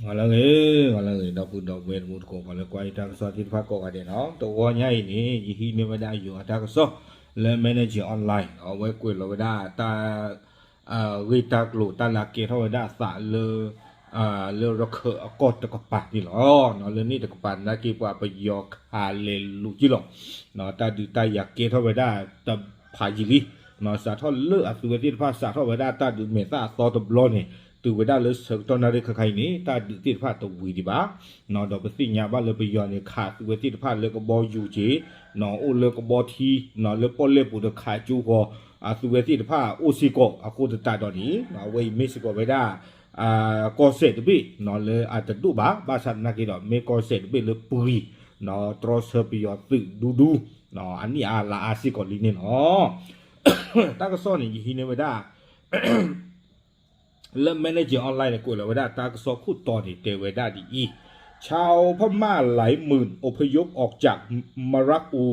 ဂီၤလၢအဂ့ၤ, ဂီၤလၢအဂ့ၤ ဒီပုၢ်ဒီဝဲၢ်တံၤသကိး ပှၤလၢကွၢ်ယတၢ်ကစီၣ်သ့ၣ်တဖၣ်ကိးဂၤဒဲးနီၤ, တဂီၤညါအံၤန့ၣ် ယဟံးန့ၢ်ဝဲဒၣ်ယိၤအတၢ်ကစီၣ် လၢ Manager Online နီၤ, အဝဲကွဲးလီၤဝဲဒၣ်တၢ် ဂ့ၢ်တၢ်ကျိၤ တၢ်လၢအကဲထီၣ်ဝဲဒၣ်အသးလၢ လၢရခၢၣ်အကီၢ်တကပၤန့ၣ်လီၤ. လၢန့ၣ်တကပၤနာ်က့ ပှၤပယီၤခးလဲၤလူၤက့ၤလီၤ. တၢ်ဒုးတၢ်ယၤကဲထီၣ်ဝဲဒၣ်တဖးယံာ်လံ. စးထီၣ်လၢအသုဝဲသ့ၣ်တဖၣ် စးထီၣ်ဝဲဒၣ်တၢ်ဒုးမဲာ်သၣ်အသီတဘျီန့ၣ် တုၤဝဲဒၣ်လၢဆၢကတီၢ်နၣ်ရံၣ်ခါခါအံၤန့ၣ် တၢ်ဒုးသ့ၣ်တဖၣ်တဝံၤဒံးဘၣ်. ဒီးပသ့ၣ်ညါဘၣ်လၢပယီၤန့ၣ် ခးသုဝဲသ့ၣ်တဖၣ်လၢကဘီယူၤက့ၤ အိၣ်လၢကဘီထံ လၢပီၣ်လဲၣ်ပူၤဒီးခးကၠိဃီၤ အသုဝဲသ့ၣ်တဖၣ်အိၣ်စ့ၢ်ကီးအဃိသတးဒီးန့ၣ် အဝဲအံၤမ့ၢ်စ့ၢ်ကီးဝဲဒၣ် ကီၢ်စဲၣ်တဘ့ၣ် လၢအတဒိၣ်ဘၣ်, ဘၣ်ဆၣ်သနာ်က့ဒီး မ့ၢ်ကီၢ်စဲၣ်တဘ့ၣ်လၢပှံၤ တြီဆၢပယီၤသုးဒူဒူ အနံၣ်အါလါအါစ့ၢ်ကီးလံန့ၣ်လီၤ. တၢ်ကစီၣ်န့ၣ် ယဟံးန့ၢ်ဝဲဒၣ် လၢ Manager Online န့ၣ် ကွဲးလီၤဝဲဒၣ်တၢ်ကစီၣ်ခိၣ်တီန့ၣ် တဲဝဲဒၣ်ဒ်အံၤ, ชาวพม่าหลายหมื่นอพยพออกจากมารักอู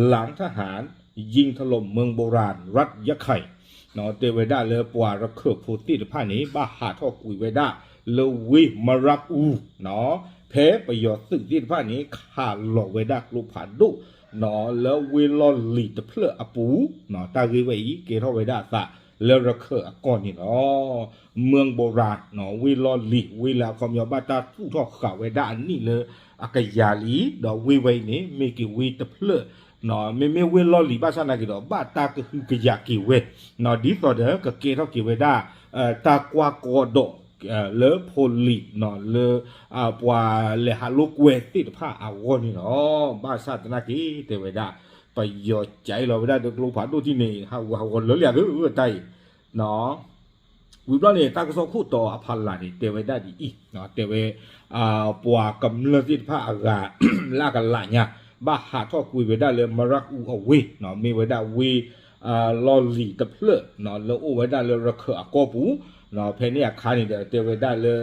หลังทหารยิงถล่มเมืองโบราณรัฐยะไข่ တဲဝဲဒၣ်လၢပှၤရခၢၣ်ဖိသ့ၣ်တဖၣ်န့ၣ် ဘၣ်ဟးထီၣ်ကွံာ်ဝဲဒၣ်လၢဝ့ၢ်မရၣ်အူ ဖဲပယီၤသုးသ့ၣ်တဖၣ်န့ၣ် ခးလီၤဝဲဒၣ်ကျိဖးဒိၣ် လၢဝ့ၢ်လီၢ်လံၤတဖျၢၣ်အပူၤ, တၢ်ဂ့ၢ်ဝဲအံၤ ကဲထီၣ်ဝဲဒၣ်အသးလၢရခၢၣ်အကီၢ်န့ၣ်လီၤ. เมืองโบราณ ဝ့ၢ်လီၢ်လံၤ ဝ့ၢ်လၢအခီပညီဘၣ်တၢ်သူၣ်ထီၣ်ဃာ်ဝဲဒၣ်အနံၣ်လၢအကယၤလံ, ဒီးဝ့ၢ်ဝဲအံၤန့ၣ် မ့ၢ်က့ၤဝ့ၢ်တဖျၢၣ် မ့မ့ၢ်ဝ့ၢ်လီၢ်လံၤဘၣ်ဆၣ်သနာ်က့ဒီး ဘၣ်တၢ်ကဟုကယာ်က့ၤဝဲ ဒ်သိးဒီးကကဲထီၣ်က့ၤဝဲဒၣ် တၢ်ကွၢ်ကီဒီး လၢဖိလံၤ လၢ ပှၤလဲၤဟးလိာ်ကွဲသ့ၣ်တဖၣ်အဂီၢ်န့ၣ်လီၤ. ဘၣ်ဆၣ်သနာ်က့ တဲဝဲဒၣ် ပယီၤကဲလီၤဝဲဒၣ်ဒီးကျိဖးဒိၣ်ထံၣ်န့ၣ် ဟးဂူာ်ဟးဂီၤလၢလံအဂ့ၢ်တၢ်အံၤ ဝံၤဘျီန့ၣ် တၢ်ကစီၣ်ခိၣ်တီအဖီလာ်န့ၣ် တဲဝဲဒၣ်ဒ်အံၤ, တဲဝဲ ပှၤကမျၢၢ်သ့ၣ်တဖၣ်အဂၤ လၢအကလးညါ ဘၣ်ဟးထီၣ်ကွံာ်ဝဲဒၣ်လၢမရၣ်အူအဝ့ၢ် မ့ၢ်ဝဲဒၣ်ဝ့ၢ် လီၢ်လံၤတဖျၢၣ် လၢအိၣ်ဝဲဒၣ်လၢရခၢၣ်အကီၢ်ပူၤ, ဖဲန့ၣ်အခါန့ၣ်ဒီး တဲဝဲဒၣ်လၢ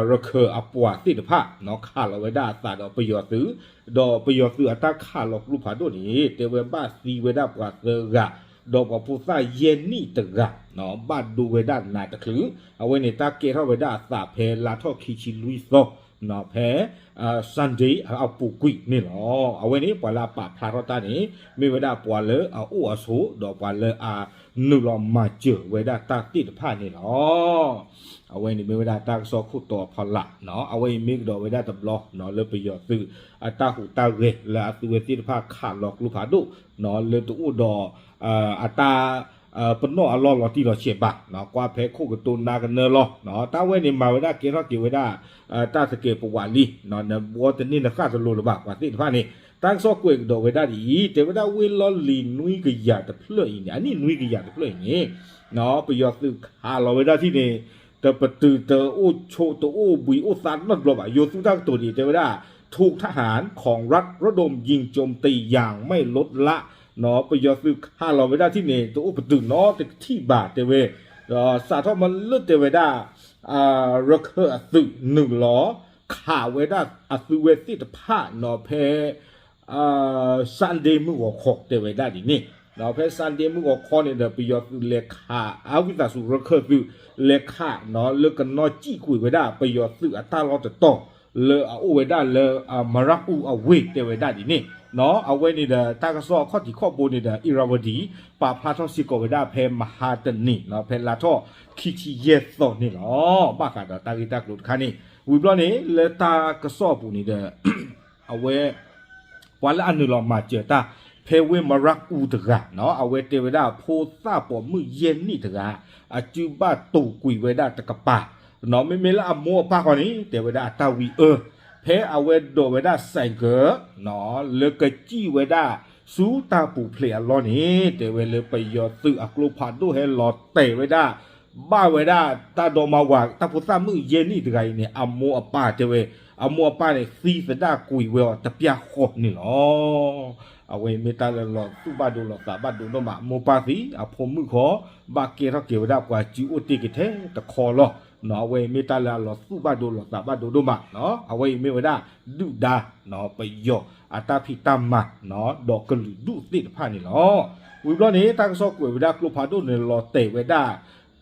ရခၢၣ်အပှၤသ့ၣ်တဖၣ် ခးလီၤဝဲဒၣ်အသးဒီးပယီၤသုး, ဒီးပယီၤသုးအတၢ်ခးလီၤကျိဖးဒိၣ်န့ၣ် တဲဝဲဘၣ်သံဝဲဒၣ်ပှၤသၢဂၤ, ဒီးပှၤဖိသၣ်ယဲၢ်နံၣ်တဂၤ ဘၣ်ဒိဝဲဒၣ်နးတချုး, အဝဲန့ၣ် တၢ်ကဲထီၣ်ဝဲဒၣ်အသးဖဲလါထီၣ်ခံဆံလွံၢ်သီ ဖဲ Sunday အပူၤကွံာ်န့ၣ်လီၤ. အဝဲန့ၣ် ပှၤလၢအပာ်ဖျါထီၣ်တၢ်န့ၣ် မ့ၢ်ဝဲဒၣ်ပှၤလၢအအိၣ်အဆိး ဒီးပှၤလၢအနုာ်လီၤမၤစၢၤဝဲဒၣ်တၢ်သ့ၣ်တဖၣ်န့ၣ်လီၤ. အဝဲန့ၣ်မ့ၢ်ဝဲဒၣ်တၢ်ကစီၣ်ခိၣ်တီအဖီလာ်, အဝဲအံၤမ့ၢ်ကဒီးဝဲဒၣ်တဘျီ လၢပယီၤသုး အတၢ်ဟူးတၢ်ဂဲၤလၢအသုဝဲသ့ၣ်တဖၣ်ခးလီၤကျိဖးဒိၣ် လၢတအိၣ်ဒီး အတၢ် ပနီၣ်အလီၢ်လီၤတံၢ်လီၤဆဲးဘၣ်, ကွၢ်ဖဲခိၣ်ကတိၤနါကနၢလီၤ, တၢ်ဝဲန့ၣ်မၤဝဲဒၣ်ကဲထီၣ်က့ၤဝဲဒၣ် တၢ်သကဲးပဝးလံ, နဘှီတန့ၢ်နဃၣ်တလိၤလၢၤဘၣ် ပှၤသ့ၣ်တဖၣ်န့ၣ်, တၢ်ကစီၣ်ကွဲးကဒီးဝဲဒၣ်ဒ်အံၤ, တဲဝဲဒၣ်ဝ့ၢ်လီၢ်လံၤနွံကယၤတဖျၢၣ်အံၤန့ၣ် အနံၣ်နွံကယၤတဖျၢၣ်အံၤန့ၣ် ပယီၤသုးခးလီၤဝဲဒၣ်ထံၣ်န့ၣ် တပတုာ်တအိၣ်ဆိးတအိၣ်ဘှံးအိၣ်သါနီတဘျီဘၣ်, ယိၤသူတၢ်ကတိၤဒ်အံၤ တဲဝဲဒၣ် ถูกทหารของรัฐระดมยิงโจมตีอย่างไม่ลดละ ပယီၤသုးခးလီၤဝဲဒၣ်ထံၣ်န့ၣ် တအိၣ်ပတုာ်နီတထံၣ်ဘၣ် တဲဝဲ, ဒီးစးထီၣ်မ့ၢ်လၢတဲဝဲဒၣ် ရခၢၣ်အသုးနုာ်လီၤ ခးဝဲဒၣ်အသုဝဲသ့ၣ်တဖၣ်နီၤ ဖဲ Sunday မုၢ်ဂီၤခီ တဲဝဲဒၣ်ဒ်န့ၣ်, ဖဲ Sunday မုၢ်ဂီၤခီန့ၣ်ဒီး ပယီၤသုးလဲၤခး အဝံသးစူၤ ရခၢၣ်သုးလဲၤခးနီၤ လၢကနီၣ်စံၣ်ကွံာ်ဝဲဒၣ် ပယီၤသုးအတၢ်လီၢ်တတီၤ လၢအအိၣ်ဝဲဒၣ်လၢ မရၣ်အူအဝ့ၢ် တဲဝဲဒၣ်ဒ်န့ၣ်, အဝဲန့ၣ်ဒီး တၢ်ကစီၣ်အခီၣ်ထံးခီၣ်ဘိန့ၣ်ဒီး အံၤရၤဝတံၤ ပာ်ဖျါထီၣ်စ့ၢ်ကီးဝဲဒၣ်ဖဲမဟါတနံၤ ဖဲလါထီၣ်ခံဆံယဲၢ်သီန့ၣ်လီၤ. ဘၣ်ဃးဒီးတၢ်ဂ့ၢ်တၢ်ကျိၤတခါန့ၣ် ဝံၤဘျီန့ၣ် လၢတၢ်ကစီၣ်အပူၤန့ၣ်ဒီး အဝဲ ပှၤလၢအနုာ်လီၤမၤစၢၤတၢ် ဖဲဝ့ၢ်မရၣ်အူတဂၤနီၤ အဝဲတဲဝဲဒၣ်ဖိသၣ်ပိာ်မုၣ်ယဲၢ်နံၣ်တဂၤ အစုဘၣ်တိာ်ကွံာ်ဝဲဒၣ်တကပၤနီၤ မ့မ့ၢ်လၢအမိၢ်အပၢ်ဃီန့ၣ် တဲဝဲဒၣ်အတၢ်ဝံအၢ ဖဲအဝဲဒိးဝဲဒၣ် ဆိုင်ကယ် နီၤ လၢကစံၣ်ဝဲဒၣ်ဆူတၢ်ပူၤဖျဲးအလီၢ်န့ၣ် တဲဝဲလၢပယီၤသုးအကျိဖးဒိၣ်ဟဲလီၤတဲာ်ဝဲဒၣ် ဘၣ်ဝဲဒၣ်တၢ်ဒီမါဝၤ တၢ်ဖိသၣ်မုၣ်ယဲၢ်နံၣ်တဂၤအံၤန့ၣ် အမိၢ်အပၢ်တဲဝဲ အမိၢ်အပၢ်န့ၣ် သံသဒၣ်ကွံာ်ဝဲအီၤတပျၢ်ဃီန့ၣ်လီၤ. အဝဲအံၤမ့ၢ်တၢ်လၢလီၤသူၣ်ဘၣ်ဒိလီၤသးဘၣ်ဒိဒိၣ်မး အမိၢ်ပၢ်သံ အဖိမုၣ်ဃီ ဘၣ်ကဲထီၣ်က့ၤဝဲဒၣ်ပှၤစုအိၣ်တ့ၢ်ကထဲတခီလီၤ. အဝဲအံၤမ့ၢ်တၢ်လၢအလီၤသူၣ်ဘၣ်ဒိလီၤသးဘၣ်ဒိဒိၣ်မး အဝဲအံၤမ့ၢ်ဝဲဒၣ် ဒုၣ်ဒါ ပယီၤအတၢ်ဖံးတၢ်မၤ ဒီးကလုာ်ဒူၣ်သ့ၣ်တဖၣ်န့ၣ်လီၤ. ဝံၤဘျီန့ၣ် တၢ်ကစီၣ်ကွဲးဝဲဒၣ်ကျိဖးဒိၣ်န့ၣ် လီၤတဲာ်ဝဲဒၣ်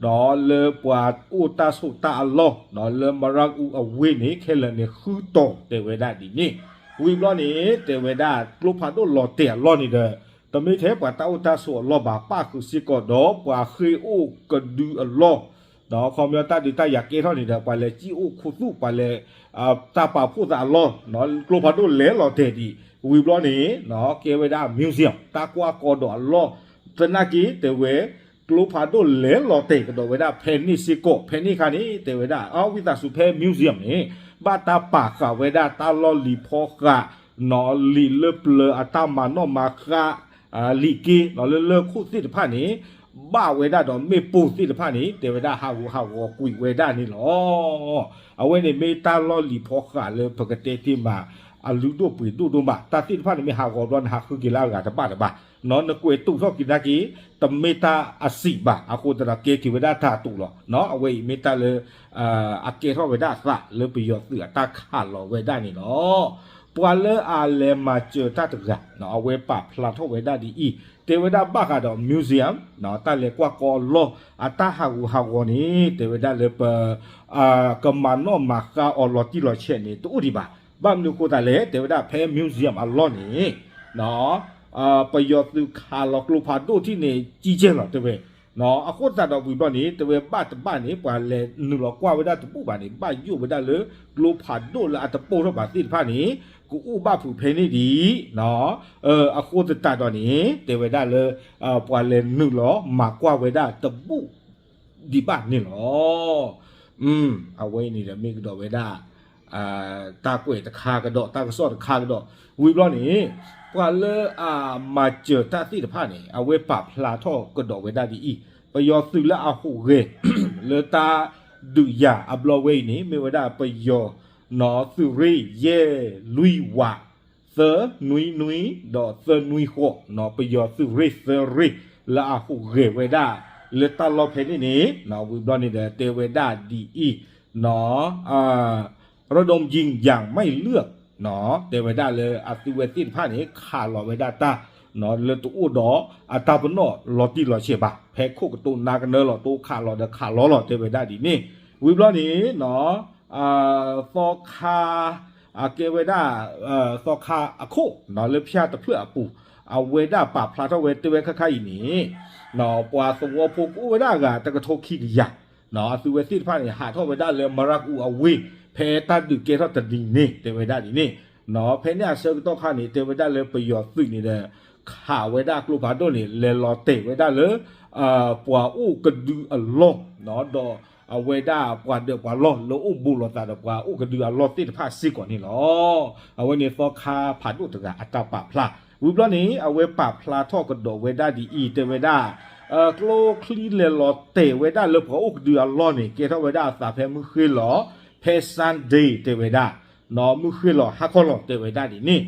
ဒီးလၢပှၤအိၣ်တၢ်ဆိးတၢ်အလီၢ် ဒီးလၢမရၢ်အူအဝ့ၢ်န့ၣ် ခဲလၢာ်န့ၣ်ဃုတီၤ တဲဝဲဒၣ်ဒ်န့ၣ်. ဝံၤဘျီန့ၣ် တဲဝဲဒၣ် ကျိဖးဒိၣ်လီၤတဲာ်အလီၢ်န့ၣ်ဒီး တမ့ၢ်ထဲပှၤတၢ်အိၣ်တၢ်ဆိးအလီၢ်ဘၣ် ပၣ်ဃုာ်စ့ၢ်ကီးဒီးပှၤဃ့ၢ်အိၣ်ကဒုအလီၢ် ဒီးခီပညီတၢ်ဒုးတၢ်ယၤကဲထီၣ်န့ၣ်ဒီး ပှၤလဲၤစံၣ်အိၣ်ခူသူၣ် ပှၤလဲၤ တၢ်ပာ်ဖှိၣ်သးအလီၢ် ကျိဖးဒိၣ်လဲၤလီၤတဲာ်ဒံး. ဝံၤဘျီန့ၣ် ကဲဝဲဒၣ် museum တၢ်ကွၢ်ကီဒီးအလီၢ် သနာ်က့ တဲဝဲ ကျိဖးဒိၣ်လဲၤလီၤတဲာ်ကဒီးဝဲဒၣ်ဖဲန့ၣ်စ့ၢ်ကီး ဖဲန့ၣ်အခါန့ၣ် တဲဝဲဒၣ် အဝံသးစူၤဖဲ museum န့ၣ် ဘၣ်တၢ်ပာ်ဃာ်ဝဲဒၣ်တၢ်လီၢ်လံၤဖီဃး လံာ်လၢပျၢၤအတၢ်မၤနီၣ်မၤဃါ လံာ်က့ လၢလၢၢ်ခိၣ်သ့ၣ်တဖၣ်န့ၣ် ဘၣ်ဝဲဒၣ်ဒီးမ့ၣ်ပိၢ်သ့ၣ်တဖၣ်န့ၣ် တဲဝဲဒၣ်ဟးဂူာ်ဟးဂီၤကွံာ်ဝဲဒၣ်န့ၣ်လီၤ. အဝဲန့ၣ်မ့ၢ်တၢ်လီၢ်လံၤဖီဃးလၢပကတဲတ့ၢ်မး အလုၢ်ဒိၣ်ပှ့ၤဒိၣ်ဒိၣ်မး တၢ်သ့ၣ်တဖၣ်န့ၣ်မ့ၢ်ဟးဂီၤဘျီန့ၣ် ဟးဃုက့ၤလၢအဂၤတဘၣ်တဘၣ် နကွဲးတူာ်ထီၣ်က့ၤနာ်က့ တမ့ၢ်တၢ်အစံးဘၣ် အဃိသတးဒီးကဲက့ၤဝဲဒၣ်တၢ်တူာ်လီၤ. အဝဲအံၤမ့ၢ်တၢ်လၢ အကဲထီၣ်ဝဲဒၣ်အသးလၢပယီၤသုးအတၢ်ခးလီၤဝဲဒၣ်န့ၣ်လီၤ. ပှၤလၢအလဲၤမၤစၢၤတၢ်တဂၤ အဝဲပာ်ဖျါထီၣ်ဝဲဒၣ်ဒ်အံၤ တဲဝဲဒၣ်ဘၣ်ဃးဒီး museum တၢ်လဲၤကွၢ်ကီအလီၢ် အတၢ်ဟးဂူာ်ဟးဂီၤန့ၣ် တဲဝဲဒၣ်လၢပ ကမၤနီၣ်မၤဃါအီၤလီၤတံၢ်လီၤဆဲးန့ၣ် တအိၣ်ဒံးဘၣ်. ဘၣ်မနုၤအဃိသတးလဲၣ် တဲဝဲဒၣ်ဖဲ museum အလီၢ်န့ၣ် ပယီၤသုးခးလီၤကျိဖးဒိၣ်ထံၣ်န့ၣ် ကံကဲလီၤတဲဝဲ အဃိသတးဒီးဝံၤဘျီန့ၣ် တဲဝဲဘၣ်တဘၣ်န့ၣ် ပှၤလဲၤနုာ်လီၤကွၢ်ဝဲဒၣ်တဘူၣ်ဘၣ်န့ၣ် ဘၣ်ယိၣ်ဝဲဒၣ်လၢကျိဖးဒိၣ်လၢအတပိၢ်ထီၣ်ဘၣ်သ့ၣ်တဖၣ်န့ၣ် ကအိၣ်ဘၣ်ဖုးဖဲန့ၣ်ဒံး အဃိသတးဒီးန့ၣ် တဲဝဲဒၣ်လၢ ပှၤလဲၤနုာ်လီၤမၤကွၢ်ဝဲဒၣ်တဘူၣ်ဒံးဘၣ်န့ၣ်လီၤ. အဝဲအံၤန့ၣ်ဒီးမ့ၢ်ကဒီးဝဲဒၣ် တၢ်ကွဲးတခါကဒီး တၢ်ကစီၣ်တခါကဒီး ဝံၤဘျီန့ၣ် ပှၤလၢအမၤစၢၤတၢ်သ့ၣ်တဖၣ်န့ၣ် အဝဲပာ်ဖျါထီၣ်ကဒီးဝဲဒၣ်ဒ်အံၤ ပယီၤသုးလၢအဟူးဂဲၤ လၢတၢ်ဒုးယၤအဘျီဝဲအံၤန့ၣ် မ့ၢ်ဝဲဒၣ်ပယီၤ နီၢ်သုးရ့ၣ်ယဲၢ်လွံၢ်ဝး သၢနွံနွံ ဒီးသၢနွံဃိး ပယီၤသုးရ့ၣ်သၢရ့ၣ် လၢအဟူးဂဲၤဝဲဒၣ် လၢတၢ်လီၢ်ဖဲန့ၣ်န့ၣ် ဝံၤဘျီန့ၣ်ဒီးတဲဝဲဒၣ်ဒ်အံၤ ระดมยิงอย่างไม่เลือก တဲဝဲဒၣ်လၢအသုဝဲသ့ၣ်တဖၣ်န့ၣ် ခးလီၤဝဲဒၣ်တၢ် လၢတအိၣ်ဒီးအတၢ်ပနီၣ်လီၤတံၢ်လီၤဆဲးဘၣ် ဖဲခိၣ်ကတိၤနါကနၢလီၤ တအိၣ်ခးလီၤဒီးခးလီၤလီၤ တဲဝဲဒၣ်ဒ်န့ၣ် ဝံၤဘျီန့ၣ် သီခါ အကဲဝဲဒၣ် သီခါအခိၣ် လၢဖၠၣ်တဖျၢၣ်အပူၤ အဝဲဒၣ်ပာ်ဖျါထီၣ်ဝဲတဲဝဲခါခါအံၤန့ၣ် ပှၤသဝီဖိကအိၣ်ဝဲဒၣ်အဂၤတကထိခံကယၤ အသုဝဲသ့ၣ်တဖၣ်န့ၣ် ဟးထီၣ်ဝဲဒၣ်လၢမရၢ်အူအဝ့ၢ် ဖဲတၢ်ဒုးကဲထီၣ်တနံၤန့ၣ် တဲဝဲဒၣ်ဒ်န့ၣ် ဖဲန့ၣ်အဆၢကတီၢ်ခါန့ၣ် တဲဝဲဒၣ်လၢပယီၤသုးန့ၣ်ဒီး ခးဝဲဒၣ်ကျိဖးဒိၣ်န့ၣ် လဲၤလီၤတဲာ်ဝဲဒၣ်လၢ ပှၤအိၣ်ကဒုအလီၢ် ဒီးအဝဲဒၣ်ပှၤဒၢးပှၤလီၢ်လၢအိၣ်ဘူးလိာ်သးဒီးပှၤအိၣ်ကဒုအလီၢ်သ့ၣ်တဖၣ်စ့ၢ်ကီးန့ၣ်လီၤ. အဝဲန့ၣ်သီခါဖးဒိၣ်တဂၤအတၢ်ပာ်ဖျါ ဝံၤဘျီန့ၣ် အဝဲပာ်ဖျါထီၣ်ကဒီးဝဲဒၣ်ဒ်အံၤ တဲဝဲဒၣ် ကျိချံလဲၤလီၤတဲာ်ဝဲဒၣ်လၢပှၤအိၣ်ကဒုအလီၢ်န့ၣ် ကဲထီၣ်ဝဲဒၣ်အသးဖဲမုၢ်ဃ့ၢ်လီၤ ဖဲ Sunday တဲဝဲဒၣ် မုၢ်ဃ့ၢ်လီၤဟါခီလီၤ တဲဝဲဒၣ်ဒ်န့ၣ်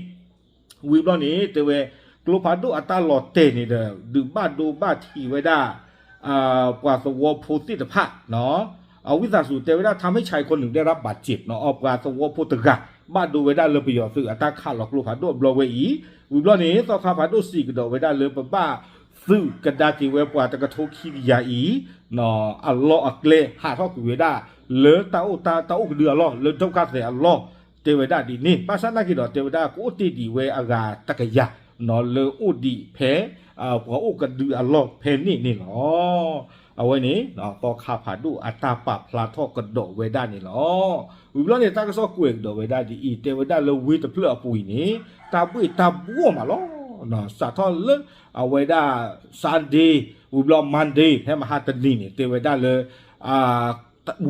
ဝံၤဘျီန့ၣ် တဲဝဲ ကျိဖးဒိၣ်အတၢ်လီၤတဲာ်န့ၣ်ဒီး ဒုးဘၣ်ဒိဘၣ်ထံးဝဲဒၣ် ပှၤသဝီဖိသ့ၣ်တဖၣ် အဝံသးစူၤတဲဝဲဒၣ် ทำให้ชายคนหนึ่งได้รับบาดเจ็บ ပှၤသဝီဖိတဂၤ ဘၣ်ဒိဝဲဒၣ်လၢပယီၤသုးအတၢ်ခးလီၤကျိဖးဒိၣ်အဘျီဝဲအံၤ ဝံၤဘျီန့ၣ် သီခါဖးဒိၣ်စံးကဒီးဝဲဒၣ်လၢပဘၣ်သုးကဒါက့ၤဝဲပှၤတကထိခံကယၤအံၤ အလီၢ်အကျဲဟးထီၣ်ကွံာ်ဝဲဒၣ် လၢတၢ်အိၣ်တၢ်အိၣ်ကဒုအလီၢ် လၢဒုက္ခသည်အလီၢ် တဲဝဲဒၣ်ဒ်န့ၣ် ဘၣ်ဆၣ်နာ်က့ဒီး တဲဝဲဒၣ်ကအိၣ်တ့ၢ်ဒံးဝဲအဂၤတကယၤ လၢအိၣ်ဒံးဖဲ ပှၤအိၣ်ကဒုအလီၢ်ဖဲန့ၣ်န့ၣ်လီၤ. အဝဲန့ၣ် သီခါဖးဒိၣ်အတၢ်ပာ်ဖျါထီၣ်ကဒီးဝဲဒၣ်န့ၣ်လီၤ. ဝံၤဘျီန့ၣ် တၢ်ကစီၣ်ကွဲးကဒီးဝဲဒၣ်ဒ်အံၤ တဲဝဲဒၣ်လၢဝ့ၢ်တဖျၢၣ်အပူၤအံၤန့ၣ် တၢ်ဘှ့ၣ်တၢ်ဘှီၣ်မးလီၤ. စးထီၣ်လၢ အဝဲဒၣ် Sunday ဝံၤဘျီ Monday ဖဲမဟါတနံၤန့ၣ် တဲဝဲဒၣ်လၢ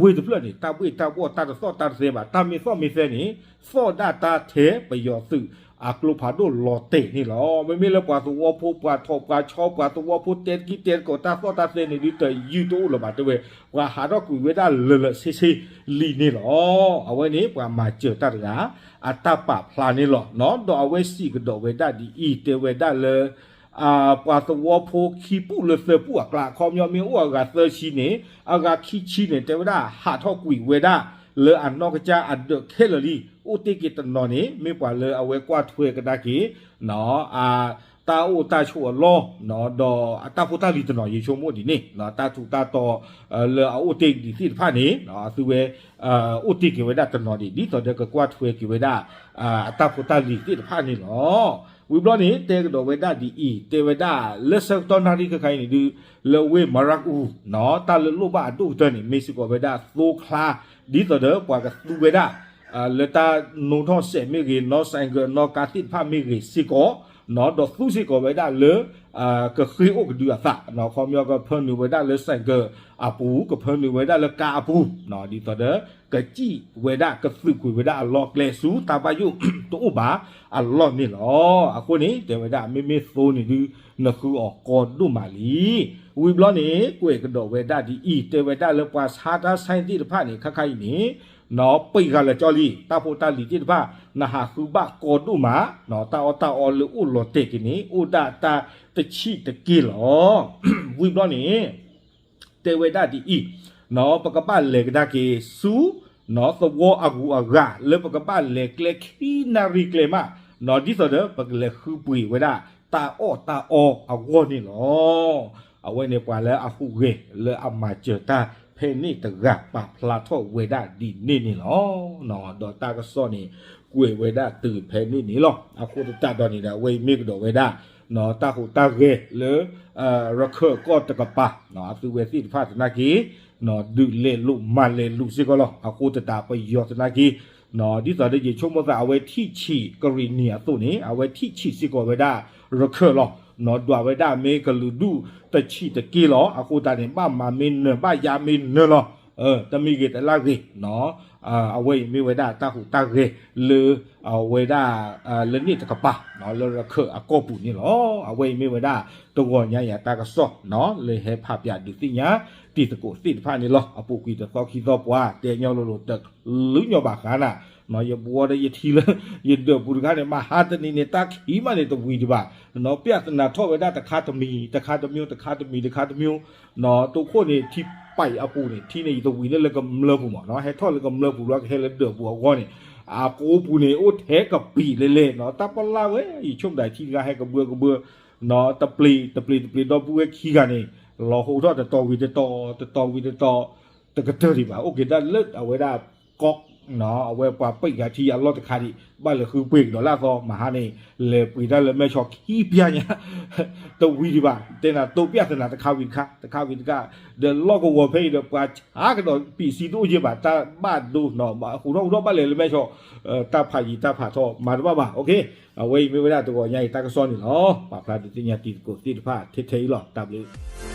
ဝ့ၢ်တဖျၢၣ်န့ၣ် တၢ်ဘှ့ၣ်တၢ်ဘှီၣ် တၢ်တသီၣ်တၢ်တသဲဘၣ် တၢ်မ့ၢ်သီၣ်မ့ၢ်သဲန့ၣ် သီၣ်ဒၣ်တၢ်ထဲပယီၤသုးအကျိဖးဒိၣ်လီၤတဲာ်န့ၣ်လီၤ. မ့မ့ၢ်လၢပှၤသဝီဖိ ပှၤထိးပှၤဆီ ပှၤသဝီဖိတဲတကံၢ်တဲတကိး တၢ်သီၣ်တၢ်သဲန့ၣ် ဒ်တယုၢ်တအိၣ်လၢၤဘၣ်တဲဝဲ ပှၤဟးထီၣ်ကွံာ်ဝဲဒၣ်လၢာ်လၢာ်ဆ့ဆ့လံန့ၣ်လီၤ. အဝဲန့ၣ် ပှၤမၤစၢၤတၢ်တဂၤ အတၢ်ပာ်ဖျါန့ၣ်လီၤ. ဒီးအဝဲစံးကဒီးဝဲဒၣ်ဒ်အံၤ တဲဝဲဒၣ်လၢ ပှၤသဝီဖိခံပူၣ်လၢသၢပူၣ်အကျါ အခီပညီမ့ၢ်အိၣ်အဂၤသၢဆံန့ၣ် အဂၤခံဆံန့ၣ် တဲဝဲဒၣ်ဟးထီၣ်ကွံာ်ဝဲဒၣ် လၢအနီၢ်ကစၢ်အဒၢးခဲလၢာ်လံ. အိၣ်တ့ၢ်က့ၤတနီၤန့ၣ် မ့ၢ်ပှၤလၢအဝဲကွၢ်ထွဲကဒါက့ၤ အ တၢ်အိၣ်တၢ်ဆိးအလီၢ် ဒီးအတၢ်ဖိတၢ်လံၤတနီၤ ယဆိကမိၣ်ဒ်န့ၣ် တၢ်ထူးတၢ်တီၤ လၢအအိၣ်တ့ၢ်ဒံးသ့ၣ်တဖၣ်န့ၣ် အသုဝဲ အိၣ်တ့ၢ်က့ၤဝဲဒၣ်တနီၤဒံး ဒ်သိးဒီးကကွၢ်ထွဲက့ၤဝဲဒၣ် အတၢ်ဖိတၢ်လံၤသ့ၣ်တဖၣ်န့ၣ်လီၤ. ဝံၤဘျီန့ၣ် တဲကဒီးဝဲဒၣ်ဒ်အံၤ တဲဝဲဒၣ်လၢဆၢကတီၢ်နၣ်ရံၣ်ခဲခါအံၤန့ၣ်ဒုး လၢဝ့ၢ်မရၢ်အူ တၢ်လၢလိၣ်ဘၣ်အဒိၣ်ကတၢၢ်န့ၣ် မ့ၢ်စ့ၢ်ကီးဝဲဒၣ်သိချါ ဒ်သိးဒီးပှၤကသူဝဲဒၣ် လၢတၢ်နိထီၣ်စဲးမ့ၢ်ဂ့ၤ နီၣ်စဲးကၢး နီၣ်ကါသ့ၣ်တဖၣ်မ့ၢ်ဂ့ၤစ့ၢ်ကီး ဒီးသူစ့ၢ်ကီးဝဲဒၣ်လၢ ကဃ့အိၣ်ကဒုအသး ခီပညီကဖၢနုာ်ဝဲဒၣ်လၢစဲးကၢးအပူၤ ကဖၢနုာ်ဝဲဒၣ်လၢကါအပူၤ ဒ်သိးဒီး ကစံၣ်ဝဲဒၣ်ကသုးကွံာ်ဝဲဒၣ်အလီၢ်ကျဲဆူ တၢ်ဘၣ်ယိၣ်တအိၣ်ဘၣ်အလီၢ်န့ၣ်လီၤ. အဃိန့ၣ် တဲဝဲဒၣ် မ့မ့ၢ်သိန့ၣ်ဒုး နဃုအီၤကီဒိၣ်မးလံ. ဝံၤဘျီန့ၣ် ကွဲးကဒီးဝဲဒၣ်ဒ်အံၤ တဲဝဲဒၣ်လၢပှၤဆါတၢ်ဆါသ့ၣ်တဖၣ်န့ၣ် ခါခါအံၤန့ၣ် ပံးဂၤလၢာ်ကၠီလံ တၢ်ဖိတၢ်လံၤသ့ၣ်တဖၣ် နဟးဃုဘၣ်ကီဒိၣ်မး တၢ်အီၣ်တၢ်အီလၢအိၣ်လီၤတဲာ်က့ၤန့ၣ် အိၣ်ဒၣ်တၢ်တဆံၣ်တက့ၢ်လီၤ. ဝံၤဘျီန့ၣ် တဲဝဲဒၣ်ဒ်အံၤ ပကဘၣ်လဲၤကဒါက့ၤဆူ သဝီအဂုၤအဂၤ လၢပကဘၣ်လဲၤကျဲခံနၣ်ရံၣ်ကျဲမး ဒ်သိးဒီးပကလဲၤဃုပှ့ၤဝဲဒၣ် တၢ်အီၣ်တၢ်အီအဂီၢ်န့ၣ်လီၤ. အဝဲန့ၣ်ပှၤလၢအဟူးဂဲၤလၢအမၤစၢၤတၢ်ဖဲန့ၣ်တဂၤ ပာ်ဖျါထီၣ်ဝဲဒၣ်ဒ်န့ၣ်န့ၣ်လီၤ. ဒီးတၢ်ကစီၣ်န့ၣ် ကွဲးဝဲဒၣ်တုၤဖဲန့ၣ်န့ၣ်လီၤ. အဃိသတးဒီးန့ၣ်ဒီး အဝဲအံၤမ့ၢ်ကဒီးဝဲဒၣ် တၢ်ဟူးတၢ်ဂဲၤလၢ ရခၢၣ်ကီၢ်တကပၤ အသုဝဲသ့ၣ်တဖၣ်သနာ်က့ ဒုးလဲၤလိာ်မၤလဲၤလိာ်စ့ၢ်ကီးလီၤ. အဃိသတးပယီၤသနာ်က့ ဒ်သိးဒီးယဆိကမိၣ်သး အဝဲထံၣ်ဆံးကရံၣ်နံၣ်အသိးန့ၣ် အဝဲထံၣ်ဆံးစ့ၢ်ကီးဝဲဒၣ်ရခၢၣ်လီၤ. ဒွးဝဲဒၣ်မ့ၢ်ကလုာ်ဒူၣ်တဆံးတက့ၢ်လီၤ. အဃိသတးန့ၣ် ဘၣ်မၤမ့ၢ်နၢၤ ဘၣ်ယါမ့ၢ်နၢၤလီၤ. တမံၤဂ့ၤတလၢဂ့ၤ အဝဲအံၤမ့ၢ်ဝဲဒၣ်တၢ်ဟူးတၢ်ဂဲၤလၢ အဝဲဒၣ် လၢန့ၣ်တကပၤ လၢရခၢၣ်အကီၢ်ပူၤန့ၣ်လီၤ. အဝဲအံၤမ့ၢ်ဝဲဒၣ် တဂီၤညါယၤတၢ်ကစီၣ် လၢဟဲဖးပၠးဒုးသ့ၣ်ညါ တံၤသကိးသ့ၣ်တဖၣ်န့ၣ်လီၤ. အပူၤကွံာ်တသီခံသီပှၤ တဲညီလိၤလိၤတကလုာ်ညီဘၣ်ဃါနၤ ယဘှီဒီးယထံလၢ ယဒၢးပူၤတခါန့ၣ် မဟါတနံၤန့ၣ် တၢ်ခံးမးန့ၣ်တဝံၤဒံးဘၣ် ပျၢ်သနာ်ထီၣ်ဝဲဒၣ်တခါတမံၤ တခါတမံၤ တခါတမံၤ တခါတမံၤ တိခိၣ်န့ၣ် ထံပံးအပူၤန့ၣ် ထံန့ၣ် ယတဝံၤလၢလၢကမျၢၢ်ပူၤမး ဟဲထီၣ်လၢကမျၢၢ်ပူၤလီၤ ကဟဲလၢဒၢးပူၤအဂီၢ်န့ၣ် အကိးပူၤန့ၣ် အိၣ်ထဲကပံာ်လဲၤလဲၤ တၢ်ပလၢ်ဝဲ ယဆိကမိၣ်ဒၣ်ထံတဂၤဟဲကဘှၢကဘှၢ တပျ့ၤတပျ့ၤဒီပုၢ်ဝဲၢ်ခံဂၤန့ၣ် လီၤဟိးထီၣ်တတီၤဝံၤတတီၤ တတီၤဝံၤတတီၤ တကတၢၢ်ဒံးဘၣ် အိၣ်က့ၤဒၣ်လၢအဝဲဒၣ်ကီး အဝဲပှၤပံးဂၤထံအလီၢ်တခါဒံး ဘၣ်လဲၤဃုပှ့ၤကဒီးလၢအသီ မဟါန့ၣ် လဲၤပှ့ၤတၢ်လၢမဲၢ်ဆီးခံပျၢ်ညါ တဝံၤဒံးဘၣ် တဲနၤတိပျၢ်သနာ်တခါဝံၤတခါ တခါဝံၤတခါ ဒီးလီၢ်ကဝီၤဖဲအံၤဒီး ပှၤဆါကဒီးပံးဆံတအိၣ်ယဲၢ်ဘၣ် တၢ်ဘၣ်ဒိ ဟူးထီၣ်ဟူးထီၣ်ဘၣ်လဲၤလၢမဲၢ်ဆီး တၢ်ဖးယံၤတၢ်ဖးထီမၤတဘၣ်ဘၣ် အဝဲအံၤမ့ၢ်ဝဲဒၣ်တဂီၤညါအံၤတၢ်ကစီၣ်န့ၣ်လီၤ. ပာ်ဖျါဒုးသ့ၣ်ညါတံၤသကိးသ့ၣ်တဖၣ်ထဲထဲအံၤလီၤ. တၢ်ဘျုး